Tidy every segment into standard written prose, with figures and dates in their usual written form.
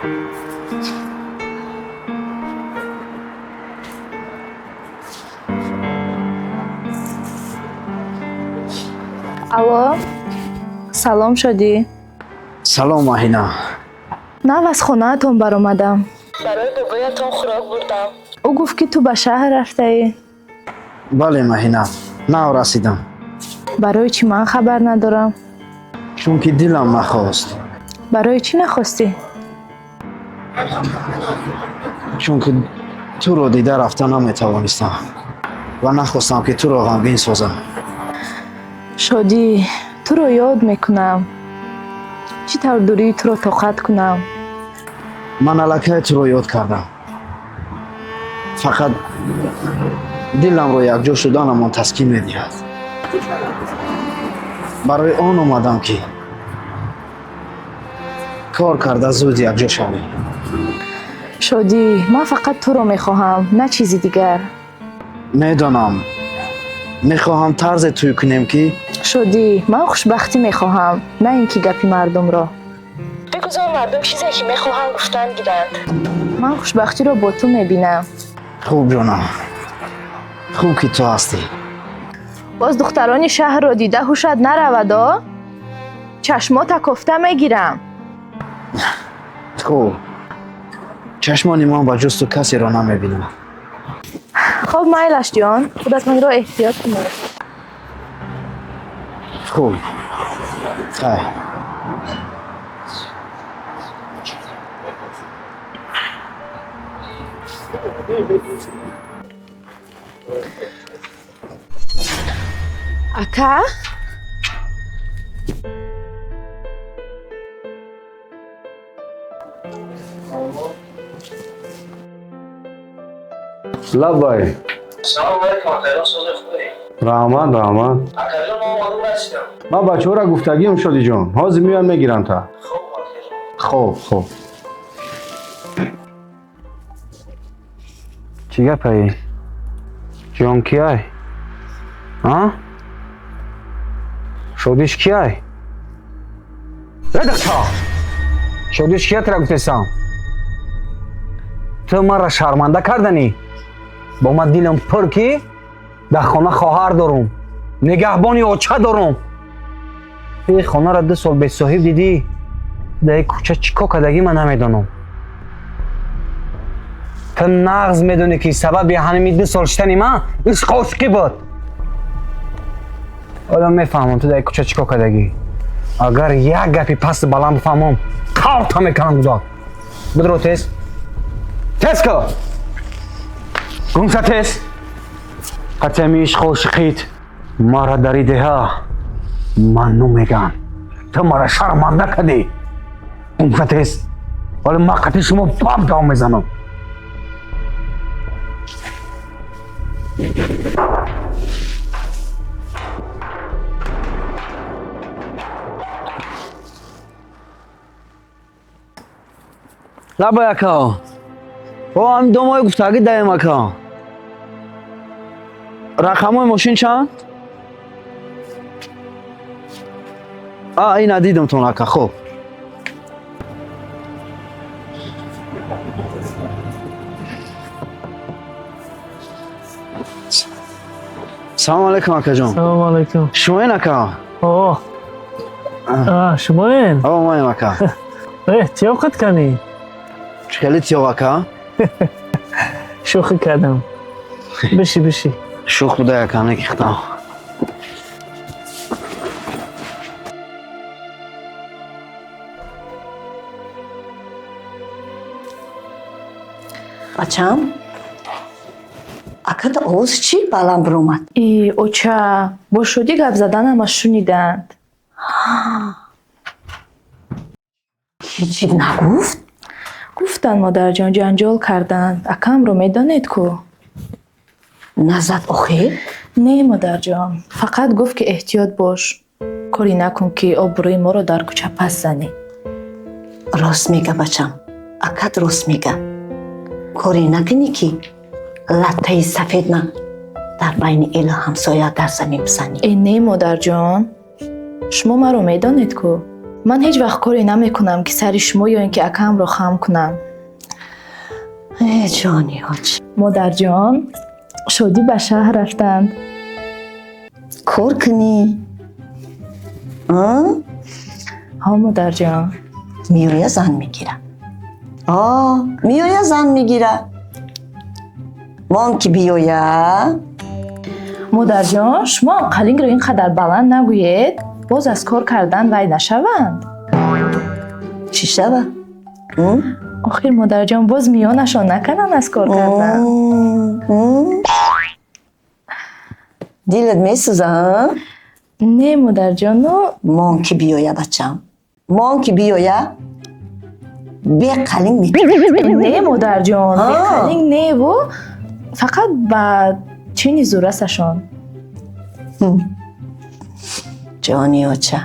Алло, салом, Шодӣ. Салом, Маҳина. Нав аз хонаатон баромадам. Барои бобоятон хӯрок бурдам. Ӯ гуфт, ки ту ба шаҳр рафтаӣ. Бале, Маҳина, нав расидам. Барои чӣ ман хабар надорам? Чунки дилам нахост. Барои чӣ нахостӣ? Чунки туро дида рафта наметавонистам ва нахостам, ки туро ғамгин созам. Шодӣ, туро ёд мекунам. Чӣ тавр дурии туро тоқат кунам? Ман аллакай туро ёд кардам, фақат диламро якҷо шуданамон таскин медиҳад. Барои он омадам, ки кор карда зуд якҷо шавем. Шодӣ, ман фақат туро мехоҳам, на чизи дигар. Медонам. Мехоҳам тарзе тӯй кунем, ки Шодӣ, ман хушбахтӣ мехоҳам, на ин ки гапи мардумро. Бигузор мардум чизе ки мехоҳанд, гуфтан гиранд. Ман хушбахтиро бо ту мебинам. Хуб, ҷонам, хуб, ки ту ҳастӣ. Боз духтарони шаҳрро дида ҳушат наравадо. Чашмота кофта мегирам. Хуб, чашмони ман ба ҷуз ту касеро намебинад. Хоб, майлаш, ҷон, худатонро эҳтиёт кунед. Хуб, хайр. Ака. Лаббай. Салом алейкум, акаҷон, сози, хубе? Раҳмат, раҳмат. Акаҷон, мо омадам, расидам. Ман бачаҳоро гуфтагиам, Шодиҷон, ҳозир меоянд, мегиранд та. Хуб, акаҷон. Хоб, хоб. Чӣ гапаи, ҷон? Кияй? А Шодиш кияй? Редахта, Шодиш кия? Тра гуфтесам, ту маро шарманда карданӣ. Бо ман дилам пур, ки дар хона хоҳар дорум, нигаҳбони оча дорум. Ин хонаро 2 сол бесоҳиб дидӣ, дар ин кӯча чӣ кор кардагӣ, ман намедонам. Ту нағз медонӣ, ки сабаби ҳамин 2 сол шитани ман ишқу ошиқӣ буд. Ҳоло мефаҳмам, ту дар ин кӯча чӣ кор кардагӣ. Агар як гапи пасту баланд бифаҳмам, қавта мекунам. Гузор, бидро, тез, тез ку, гумша, тез. Қатъи ишқу ошиқит мара дар и деҳа манну меган. Ту мара шарманда кардӣ. Гумша, тез. Ҳоло ман қатъи шумо бам давом мезанам. Лаббай, ака. О, ҳамин домои гуфтагӣ даем, ака. Рақамҳои мошин чанд? А, ина дидамтон, ака. Хуб. Салому алейкум, акаҷон. Салому алейкум. Шумоен, ака? О, а, шумоен? О, маем, ака. Э, тиёқат канӣ? Чӣ хеле тиёқ, ака? Шӯхӣ кардам. Биши, биши. Шӯх буда, ака, некихтам. Бачам, акада овоз чӣ баланд биромад? И, оча, бо Шодӣ гап заданама шуниданд. Ҳечи нагуфт? Гуфтанд, модарҷон, ҷанҷол карданд. Акамро медонед ку. Назад охир? Не, модарҷон, фақат гуфт, ки эҳтиёт бош, корӣ накун, ки обрӯи моро дар кӯча пас занӣ. Рост мега, бачам, акат рост мега. Корӣ накунӣ, ки латтаи сафед ма дар байни элу ҳамсоя дар замин бизанӣ. Э, не, модарҷон, шумо маро медонед ку. Ман ҳеҷ вақт коре намекунам, ки сари шумо ё ин ки акаамро хам кунам. Э, ҷони оча. Модарҷон, Шодӣ ба шаҳр рафтанд. Кор кунӣ? А? Ҳо, модарҷон. Меоя, зан мегира. О, меоя, зан мегира. Мон ки биёя. Модарҷон, шумо қалингро ин қадар баланд нагӯед, боз аз кор кардан вай нашаванд. Чӣ шава? М? Охир, модарҷон, боз миёнашон накунанд аз кор кардан. М? Дилат месӯза, а? Не, модарҷону. Мон ки биёя, бачам. Мон ки биёя, беқалинг ме. Не, модарҷон, А. беқалинг неву, фақат ба чини зурасашон. Ҷони оча.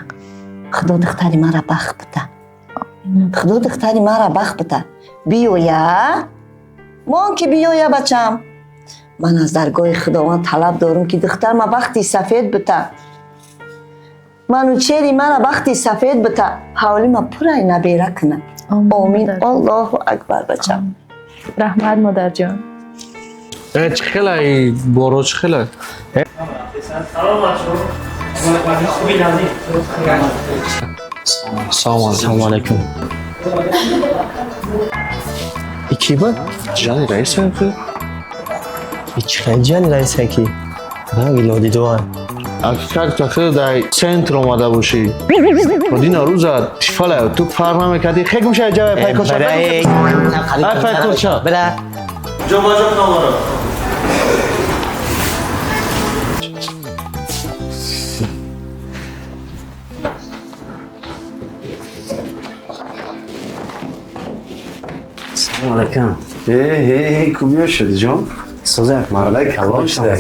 Худо духтари мара бахт бита. Худо духтари мара бахт бита. Биёя. Мон ки биёя, бачам. Ман аз даргоҳи Худованд талаб дорам, ки духтарма бахти сафед бита. Манучери мара бахти сафед бита. Ҳавлима пурай набера куна. Омин. Модарҷон. Аллоҳу акбар, бачам. Раҳмат, модарҷон. Э, чӣ хела и боро, чӣ хела? Салом, бачо. Хуби, нази. Салом. Салому алайкум. И ки буд? Ҷани раиса ки? И чӣ хел ҷани раиса ки? Ранги нодидоа. Как тахи дар центр омада бошӣ. Дина рӯза тифала ту фарқ намекардӣ. Хек меша ҷавай пайкорча. Ай, пайкорча. Бира. Ҷо ба ҷо кунам. Салому алайкум. Э, э, кубиё шуди, ҷон? Соза. Маралай калон шуда.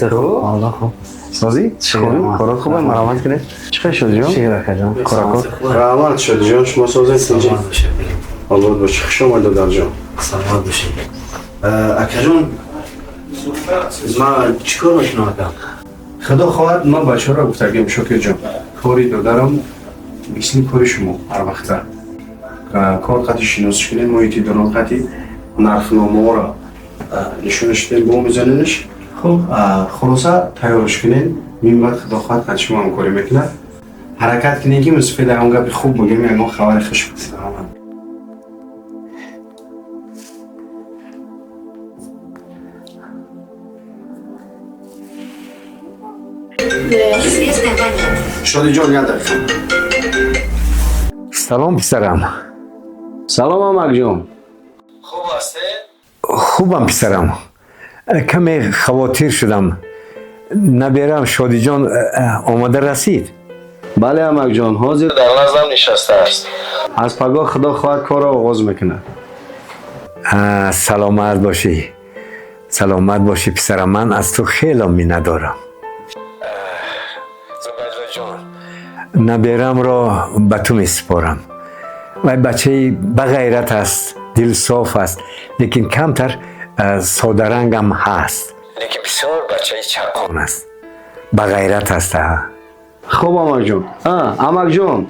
Аллоҳ хуб. Созӣ? Шукр. Корот хубе, марҳамат кунед. Чӣ хел шуди, ҷон? Шукр, акаҷон. Коракор. Раҳмат, шуди ҷон, шумо созед, тинҷӣ? Обод бошӣ. Хуш омад, додарҷон. Саломат бошед. Акаҷон, ман чӣ кор мекунам, ака? Худо хоҳад, ман бачаҳоро гуфтагим, Шокирҷон. Кори додарам мисли кори шумо ҳар вақта. Кор қати шиносиш кунем, муҳити дурон қати нархномаҳоро нишонаш дем, бо мезаненаш. Хуб. Хулоса, тайёрш кунем, минбаъд худо хоҳад қати шумо ҳамкорӣ мекунад. Ҳаракат кунем, ки мусофир ягон гапи хуб бигӯем, ягон хабари хуш. Саломат. Шодиҷон, як дақиқа. Салом, писарам. Салом, амакҷон. Хубам, писарам. Каме хавотир шудам. Наберам Шодиҷон омода расид? Бале, амакҷон, ҳозир дар наздам нишастааст. Аз пагоҳ, худо хоҳад, корро оғоз мекунад. Саломат бошӣ, саломат бошӣ, писарам. Ман аз ту хело миннатдорам. Зубайдуллоҷон, наберамро ба ту месупорам. Вай бачаи бағайрат аст, дилсоф аст, лекин камтар содарангам ҳаст, лекин бисёр бачаи чақон аст, бағайрат аст, а. Хуб, амакҷон. Амакҷон,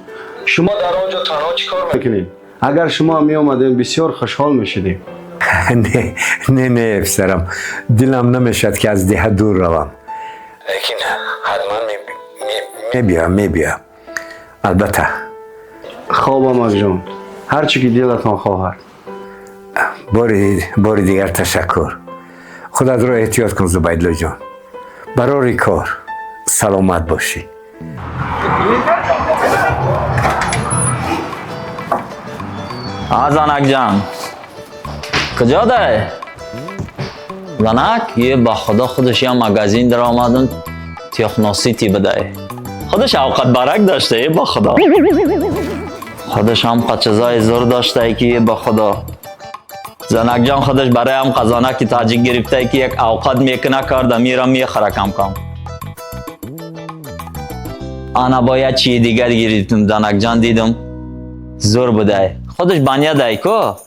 шумо дар он ҷо танҳо чӣ кор мекунед? Агар шумо ҳам меомадем, бисёр хушҳол мешудем. Не, не, не, писарам, дилам намешавад, ки аз деҳа дур равам, лекин ҳатман мебиёям, мебиёям, албатта. Хоб, амакҷон, ҳар чӣ ки дилатон хоҳад. Бори дигар ташаккур. Худатро эҳтиёт кун, Зубайдуллоҷон. Барори кор, саломат бошӣ. А, занакҷан, куҷо дай, занак? Е, ба худо, худаш я магазин даромадам, Техносити бидай, худаш авқатбарак дошта. Е, ба худо, худаш ҳам чизои зур доштае ки, е, ба худо, занакҷон, худаш барои ҳам қазонаки таҷик гирифтае, ки як авқат мекуна, карда мира мехӯра кам кам. Ана, бо як чии дигар гирифтум, занакҷон, дидум, зур будай. Худаш банядай ко,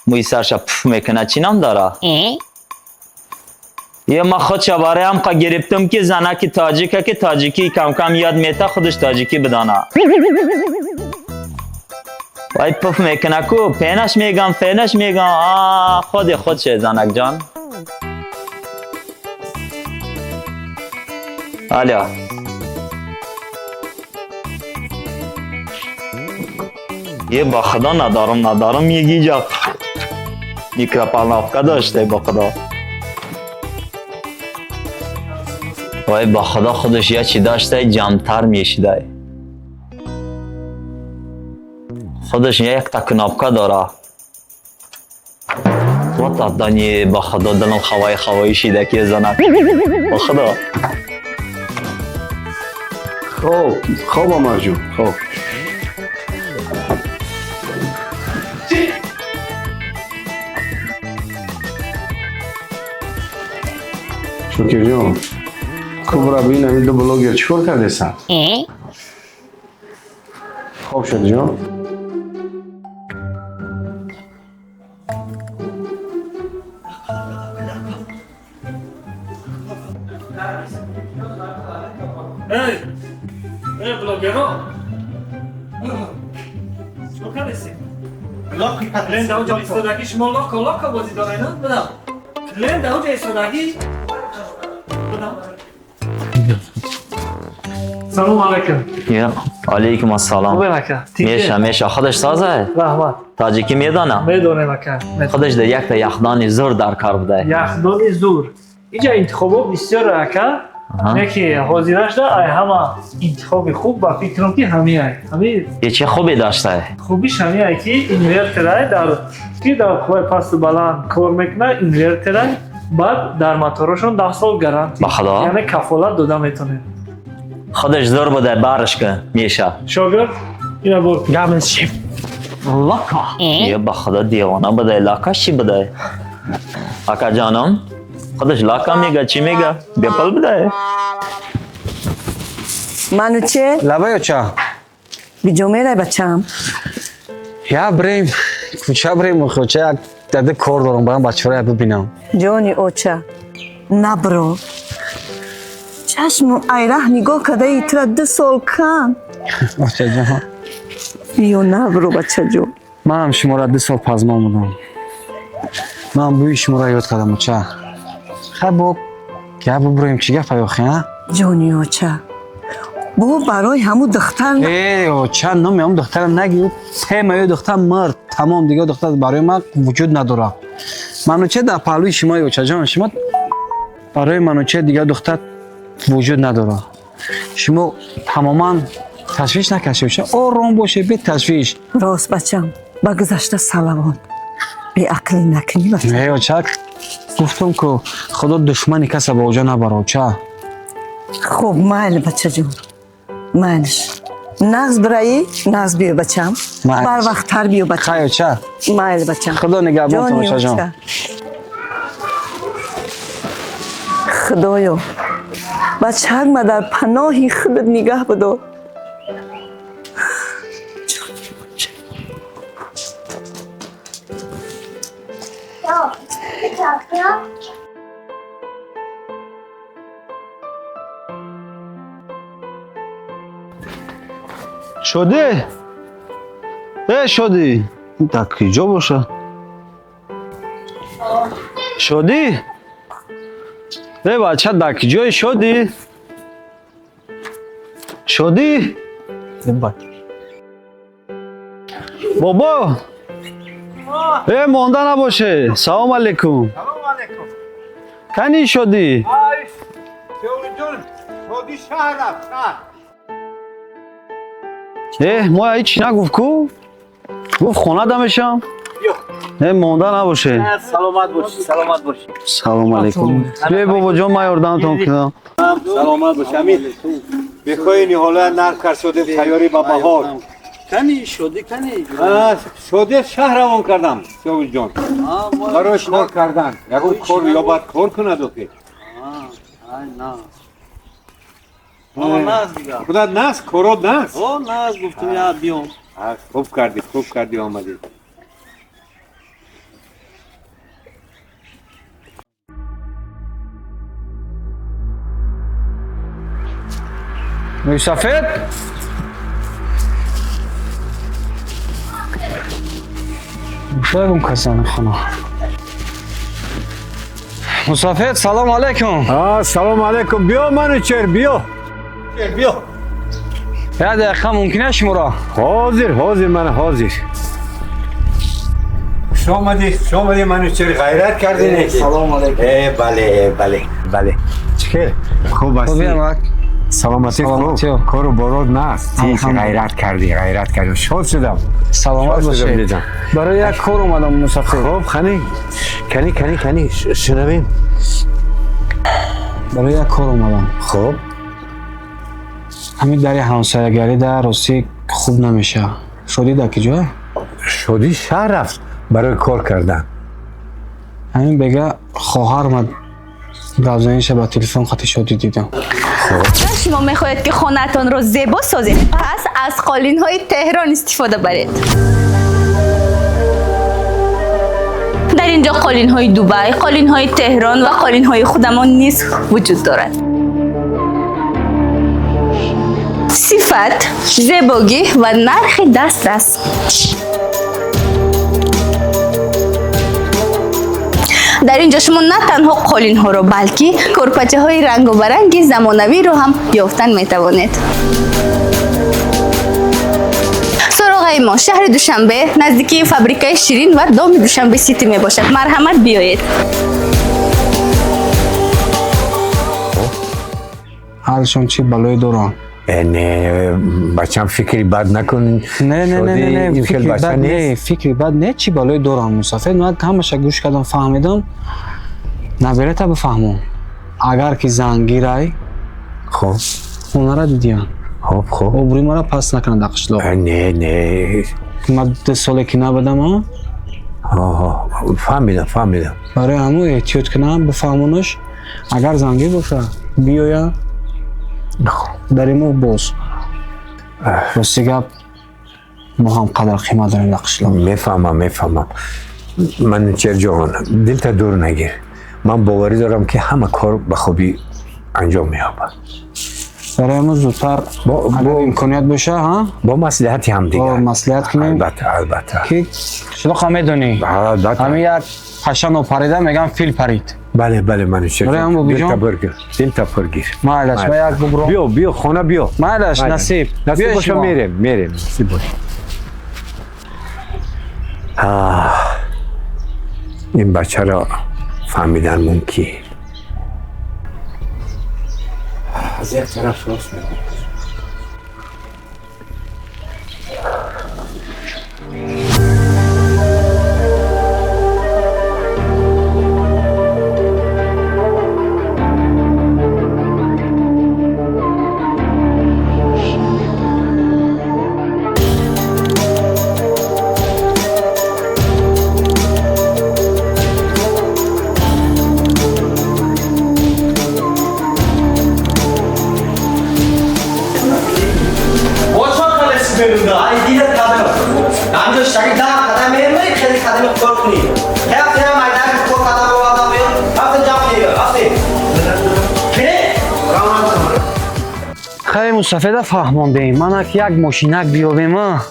мӯи сарша пуф мекуна, чӣ ном дора? Е, ма худша барои ҳамқа гирифтум, ки занаки тоҷика, ки тоҷикӣ камкам ёд мета, худаш тоҷикӣ бидона. وای پف میکنه کو پینش میگم فینش میگم آ خود خود شه زنک جان. الو یه با خدا ندارم ندارم میگی جا میکروپالنافکا داشته با خدا. وای با خدا خودش یه چی داشته جمعتر میشیده. خودش یک تا کناپکا داره. و دانی با خدا دلم خوای خوایی شیده که زنک با خدا. خب خب عمر جون خب. شکر جون کبرا بین همین دو بلوگر چیکار کردیسن؟ خب شد جون. ای بلاگرها چیکار کردیسی؟ لند اونجا ایستادگی شما لاکا لاکا بازی داره نه؟ بدم لند اونجا ایستادگی بدم. سلام علیکم. یا علیکم السلام. خوبه مکه؟ میشه میشه خودش سازه؟ رحمت. تاجیکی میدانم؟ میدانم مکه. خودش در یک تا یخدانی زور در کار بوده. یخدانی زور. اینجا انتخابات بسیار اکه. یکی حاضرش ده ای همه انتخاب خوب با فکرم که همه ای. همه یه چه خوبی داشته؟ خوبیش همه ای که اینورتر در که در قوای پست بلند کار میکنه اینورتر بعد در موتورشون 10 سال گارانتی. یعنی کفالت داده میتونه. خودش زور بوده بارش که میشه. شاگرد اینا بور. گامن شیف. لاکا. یه با خدا دیوانه بوده لاکا چی بوده؟ آقا جانم خودش لاکا میگه چی میگه؟ بیپل بوده. منوچه؟ لبه چا؟ بیجو میره بچم. یا بریم کوچه بریم کوچه یک دده کار دارم برام بچه رو ببینم. جانی اوچه نبرو. چشم ایره نگاه کده ای ترا 2 سال کن. بچه جان. بیو نبرو بچه جون. من هم شما را 2 سال پزمان بودم. من بوی شما را یاد کردم بچه. خب با گپ ببریم چی گپ آخه ها؟ جانی اوچه. بابا برای همو دختر ای اوچه نمی هم دخترم نگی سه دختر مرد تمام دیگه دختر برای من وجود نداره. منوچه در پهلوی شما اوچه جان شما برای منوچه دیگه دختر وجود نداره. شما تماما تشویش نکشید اوچه آرام باشه بی تشویش. راست بچم با گذشته صلوات بی عقلی نکنی بچم. ای اوچه گفتم که خدا دشمنی کس با اوجا نبره اوچه. خب مایل بچه جون مایلش نغز برایی نغز بیو بچم بر وقت تر بیو بچم. خیر چه؟ مایل بچم. خدا نگهبانتون بچه جان. خدایا بچه ما در پناهی خودت نگه بدار. شده؟ ای شدی؟ در کجا باشه؟ شدی؟ ای بچه در کجای شدی؟ شدی؟ بابا ای مانده نباشه. سلام علیکم. سلام علیکم. کنی شدی؟ شدی شهر رفت شهر. اه ما هیچ نگفت کو؟ گفت خونه دمشم. نه مونده نباشه. سلامت باشی سلامت باشی. سلام علیکم. بیا بابا جان من یاردمتون کنم. سلامت باشی امین. بخوای نهاله نرخ کر شده تیاری به بهار. کنی شده کنی؟ شده شهر روان کردم سیاوش جان. برای کار کردن. یکو کار یا باید کار کند اوکی. نه. ناز دیگه. خدا ناز کارو ناز. او ناز گفتم یا بیام. خوب کردی آمدی. موی سفید؟ Ягон кас хона. Мусафед, салом алейкум. Салом алейкум. Биё Манучер, биё. Биё. Як дақиқа мумкин аст шуморо? Ҳозир, ҳозир, ман ҳозир. Хуш омадӣ, хуш омадӣ Манучер, ғайрат кардӣ неки. Салом алейкум. Бале, бале, бале. Чӣ хел? Хуб ҳастӣ? Саломатӣ хуб. Кору борот наст. Тинч, ғайрат кардӣ, ғайрат кардӣ. Шод шудам. Саломат бошед. Барои як кор омадам Мусафед. Хуб, қани? Кани, кани, кани, шунавем. Барои як кор омадам. Хуб. Ҳамин дари ҳамсоягарӣ дар ростӣ хуб намешавад. Шодӣ дар куҷо? Шодӣ шаҳр рафт барои кор кардан. Ҳамин бега хоҳар гапзаниша ба телефон қати шодӣ дидам. Агар шумо мехоҳед ки хонаатонро зебо созед, пас аз қолинҳои Теҳрон истифода баред. Дар инҷо қолинҳои Дубай, қолинҳои Теҳрон ва қолинҳои худамон низ вуҷуд дорад. Сифат, зебогӣ ва нархи дастрас. Дар инҷо шумо на танҳо қолинҳоро, балки корпачаҳои рангобаранги замонавиро ҳам ёфтан метавонед. Суроғаи мо шаҳри Душанбе, наздикии фабрикаи Ширин ва доми Душанбе Сити мебошад. Марҳамат, биёед. Ҳаршон чӣ балое доранд? Не, бачам, фикри бад накун. Не, не, не, не, фикри бад не, фикри бад не, чӣ балое доранд Мусафед. Ман ҳамаша гӯш кардам, фаҳмидам. Наберета бифаҳмон. Агар ки зангирай, хуб, хонара дидиян. Хуб, хуб. Обрӯи мара паст накунад дар қишлоқ. Не, не. Ман 2 соле ки набудам, фаҳмидам, фаҳмидам. Барои ҳамон эҳтиёт кунам, бифаҳмонаш. Агар зангир боша, биёя. Дари мо боз. Рости гап, мо ҳам қадр қимат дорем дар қишлоқ. Мефаҳмам, мефаҳмам. Манучерҷон, дилта дур нагир. Ман боварӣ дорам ки ҳама кор ба хубӣ анҷом меёбад. Барои мо зудтар агар имконият боша, ҳа? Бо маслиҳати ҳамдигар. Бо маслиҳат кунем. Албатта, албатта. Ки қишлоқам медонӣ. Албатта. Ҳамин як паша нопарида мегам фил парид. Бале, бале, Манучер. Барои ҳам Дилта пур гир. Дилта пур гир. Майлаш, ман як бубром. Биё, биё, хона биё. Майлаш, насиб. Насиб боша, мерем, мерем. Насиб боша. Ин бачаро фаҳмидан мумкин. Аз як тараф рост мегӯяд. Хеле мусафеда фаҳмондем. Манак як мошинак биёбем, а?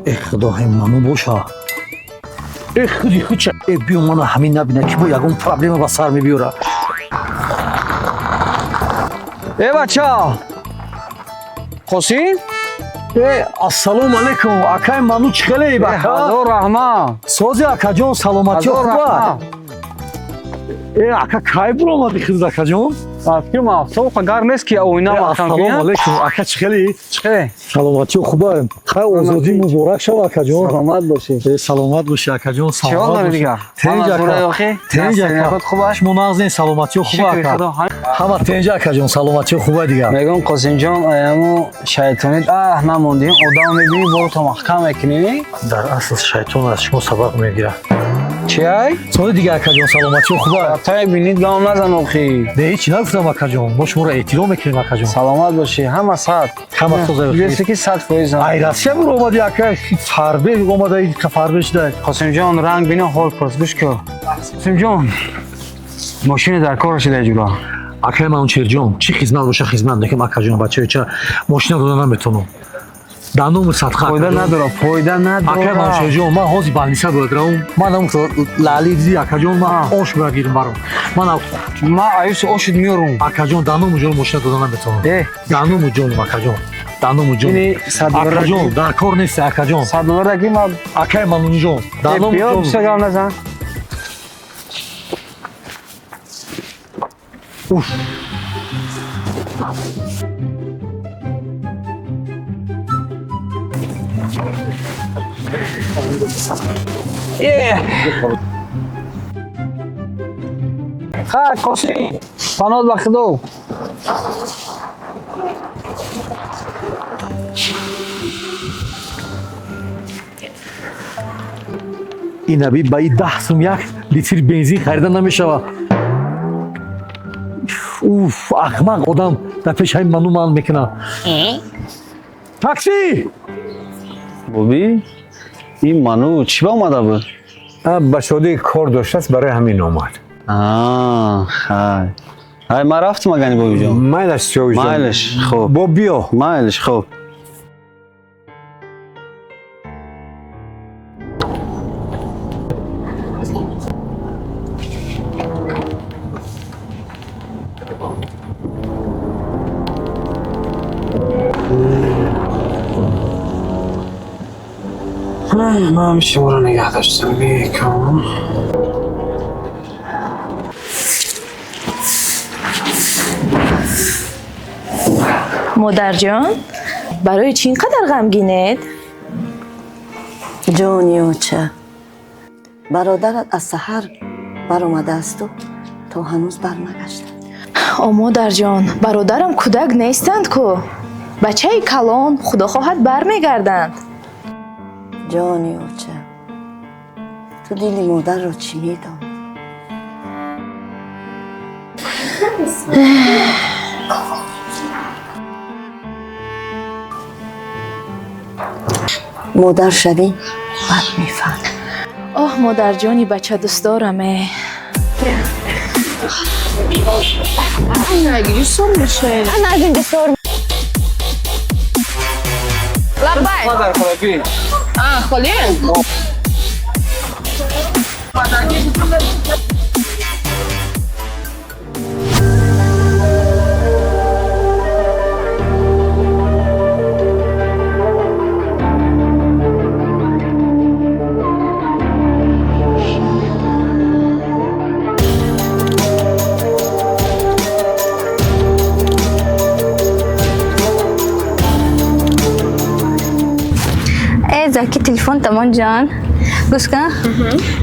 Э худо, ҳай ману боша. Э худи худша, э биё мана ҳамин набина ки бо ягон проблема ба сар мебиёра. Э бача! Қосим? Э, ассалому алайкум, акай ману чӣ хеле бака? Ҳазор раҳмат. Сози акаҷон, саломатӣ хуба? Э, ака кай буромадӣ хизд акаҷон? Фикрм автобус гарм нест ки оина маҳкам Ассалому алайкум, ака чӣ хеле? Чӣ хеле? Саломатӣ хуба. Хай озодӣ муборак шав акаҷон. Саломат бошӣ. Э, саломат бошӣ акаҷон, саломат бошӣ. Тенҷ ака. Тенҷ ака. Шумо нағз не, саломатӣ хуба ака. Ҳама тенҷ акаҷон, саломатӣ хуба дигар. Мегӯям Қосимҷон, аяму шайтонит аҳ намондем, одам мебинӣ борто маҳкам мекунӣ. Дар асл шайтон аз шумо сабақ мегирад. Чӣ ай? Соли дигар акаҷон, саломатӣ хуба. Та бинид гам назан охи. Не, ҳеҷ нагуфтам акаҷон. Мо шуморо эҳтиром мекунем акаҷон. Саломат бошӣ, ҳама сад. Ҳама соза. Дидӣ ки 100%. Ай Россия бур омадӣ ака, фарбе омада, фарбе шуда. Қосимҷон, ранг бино ҳол пурс, гӯш кун. Қосимҷон, мошина дар кор шуда ҷура. Акай Манучерҷон, чӣ хизмат боша хизмат мекунам акаҷон, бачаё ча мошина дода наметавонам. Дар номи садқа. Фоида надорад, фоида надорад. Акай Маншерҷон, ман ҳозир больница бояд равам. Ман ам лаъли диди, акаҷон, ман ош бояд гирам барам. Ман Ман аюси ошид меёрам. Акаҷон, дар номи ҷон мошина дода наметавонам. Дар номи ҷонам, акаҷон. Дар номи ҷон. Акаҷон, дар кор нести, акаҷон. 100 доллар ки ман Акай Манунҷон, дар номи ҷон. ҷон. Биё, гап назан. Уф. Ха, Қосим. Паноҳ ба Худо. Инаби ба и 10 сум як литр бензин харида намешавад. Уф, ахмақ одам дар пеши ҳамин ману ман мекунад. Такси! Боби, ин ману чӣ ба омада буд? Ба шодӣ кор доштааст, барои ҳамин омад. Хай. Ай, ман рафтам, агани бобиҷон. Майлаш, Сиёвиҷон. Майлаш, хуб. Бо биё. Майлаш, хуб. Ман шуморо нигаҳ доштам мекунам. Модарҷон, барои чӣ ин қадар ғамгинед? Ҷони оча, бародарат аз саҳар баромадаасту то ҳанӯз барнагашта. О, модарҷон, бародарам кӯдак нестанд ку. Бачаи калон, худо хоҳад, бармегарданд. Ҷони оча, ту дили модарро чӣ медонӣ? Модар шавӣ, бад мефаҳмӣ. Оҳ, модарҷони бача дӯстдораме. Лаббай. Холе? Заки телефон тамон ҷон. Гӯш кун.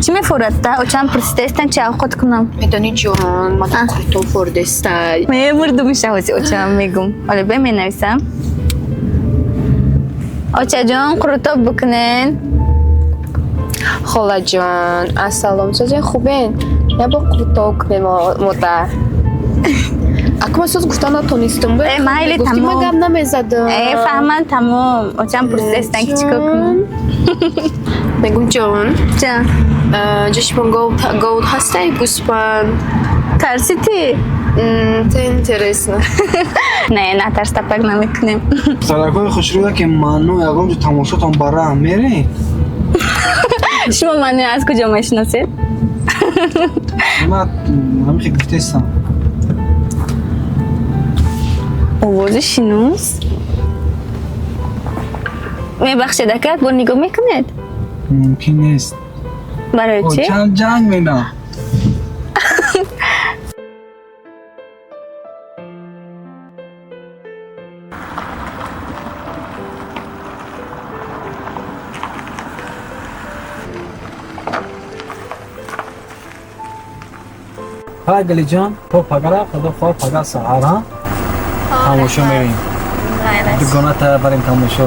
Чӣ мефурад-та? Очам пурсидаистан чи авқот кунам. Медонӣ ҷон, ман қуртоб хӯрдестай. Мемурдум шаҳози очам мегум. Оле бе менависам. Очаҷон, қурутоб бикунен. Холаҷон, ассалом, созен хубен? Я бо қурутоб кунем модар. Ака ман соз гуфта натонистам. Майли, Гуфти ман тамом. гап намезадам. Фаҳман, тамом. Очам пурсидаистан ки чӣ кор кунам. Мегум ҷон. Ҷон. Ҷашмон говд ҳастай гӯспанд. Тарсидӣ? Те интересно. Не, натарс, тапак намекунем. Саракои хушрӯя ки ману ягон ҷо тамошотон ба раҳ мерем. Шумо ману аз куҷо мешиносед? Ман ҳамихе гуфтаистам. Овози шинос? Мебахшед, ака, як бор нигоҳ мекунед? Мумкин нест. Барои чӣ? Чанд ҷанг менам. Ҳа, Галиҷон, то пагара, худо хоҳад пага саҳар, ҳа? Тамошо мерем. Дугона тара барем тамошо.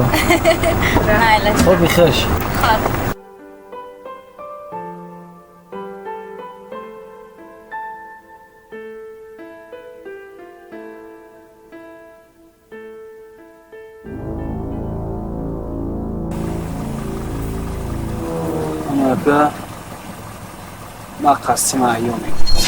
Хоби хуш. Ма қасима айём мекунам.